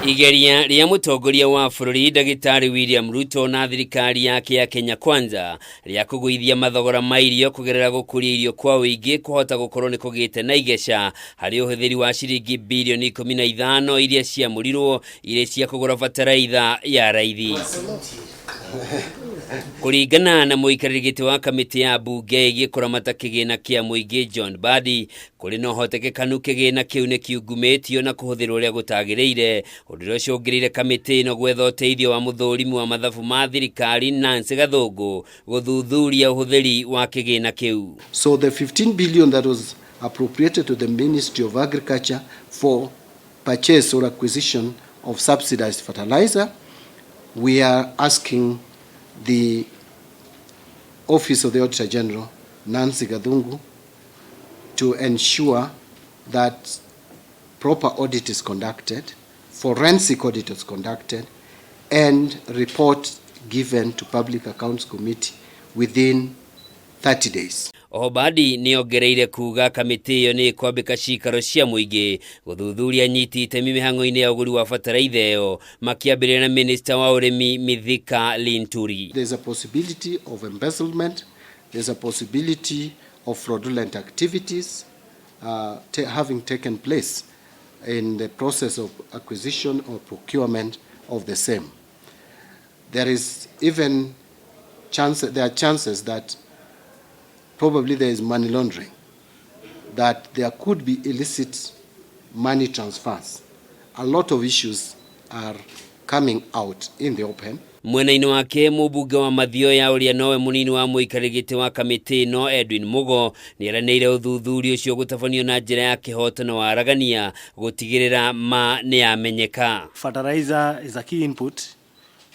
Igeria rĩa mũtongoria wa bũrũri Ndagĩtarĩ William Ruto na thirikari yake ya Kenya Kwanza rĩa kũgũithia mathogora ma irio kũgerera gũkũria irio kwa ũingĩ kũhota gũkorwo nĩ kũgĩte na igeca harĩ ũhũthĩri wa ciringi birioni 15 iria ciamũrirwo irĩ cia kũgũra bataraitha ya raithi. Kũringana na mũikarĩri gĩtĩ wa kamĩtĩ ya mbunge ĩgiĩ kũramata kĩgĩna kĩa mũingĩ John Mbadi, kũrĩ na ũhotekekanu kĩgĩna kĩu nĩ kiungumĩtio na kũhũthĩrwo ũrĩa gũtagĩrĩire, ũndũ ũrĩa ũcũngĩrĩire kamĩtĩ ĩno gwetha ũteithio wa mũthũrimi wa mathabu ma thirikari Nancy Gathũngũ gũthuthuria ũhũthĩri wa kĩgĩna kĩu. So the 15 billion that was appropriated to the Ministry of Agriculture for purchase or acquisition of subsidized fertilizer, we are asking the Office of the Auditor General, Nancy Gathungu, to ensure that proper audit is conducted, forensic audit is conducted, and report given to Public Accounts Committee within 30 days. Oho Mbadi nĩ ongereire kuga kamĩtĩ ĩyo nĩ ĩkwambĩka cikaro cia mũingĩ gũthuthuria nyiti itemi mĩhang'o-inĩ ya ũgũri wa bataraitha ĩyo, makĩambĩrĩria na minista wa ũrĩmi Mithika Linturi. There's a possibility of embezzlement, there's a possibility of fraudulent activities having taken place in the process of acquisition or procurement of the same. There is even chance, there are chances that probably there is money laundering, that there could be illicit money transfers. A lot of issues are coming out in the open. Mwena-inĩ wake, mũmbunge wa Mathioya ũrĩa nowe mũnini wa mũikarĩri gĩtĩ wa kamĩtĩ ĩno Edwin Mugo nĩeranĩire ũthuthuria ũcio gũtabanio na njĩra ya kĩhoto na waragania gũtigĩrĩra ma nĩyamenyeka. Fertilizer is a key input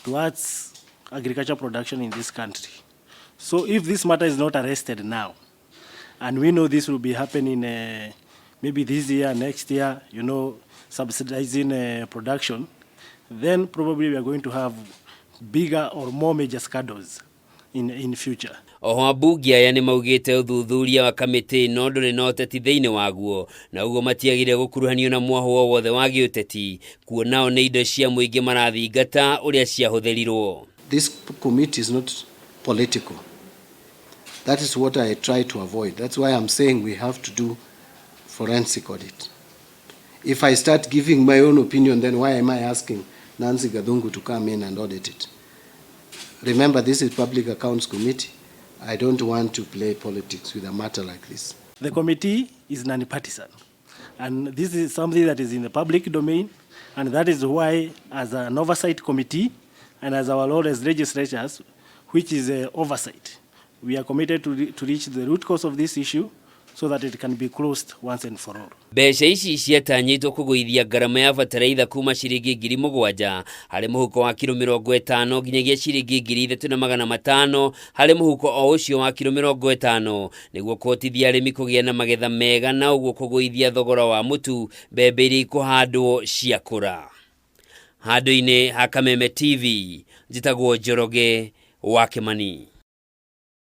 towards agriculture production in this country. So if this matter is not arrested now, and we know this will be happening maybe this year, next year, subsidizing production, then probably we are going to have bigger or more major scandals in future. Oho ambunge aya nĩ maugĩte ũthuthuria wa kamĩtĩ ĩno ndũrĩ na ũteti thĩinĩ waguo na ũguo matiagĩrĩire gũkuruhanio na mwahũ o wothe wa gĩũteti, kuona o nĩ indo cia mũingĩ marathingata ũrĩa ciahũthĩrirwo. This committee is not political. That is what I try to avoid. That's why I'm saying we have to do forensic audit. If I start giving my own opinion, then why am I asking Nancy Gathungu to come in and audit it? Remember, this is Public Accounts Committee. I don't want to play politics with a matter like this. The committee is non-partisan, and this is something that is in the public domain, and that is why, as an oversight committee and as our role as legislators, which is oversight, we are committed to reach the root cause of this issue so that it can be closed once and for all. Mbeca ici ciatanyĩtwo kũgũithia ngarama ya bataraitha kuma ciringi 7,000 harĩ mũhuko wa kiro 50 nginyagia ciringi 3,500 harĩ mũhuko o ũcio wa kiro 50, nĩguo kũhotithia arĩmi kũgĩa na magetha mega na ũguo kũgũithia thogora wa mũtu mbembe iria ikũhandwo ciakũra. Handũ-inĩ ha Kameme TV, njĩtagwo Njoroge wa Kĩmani.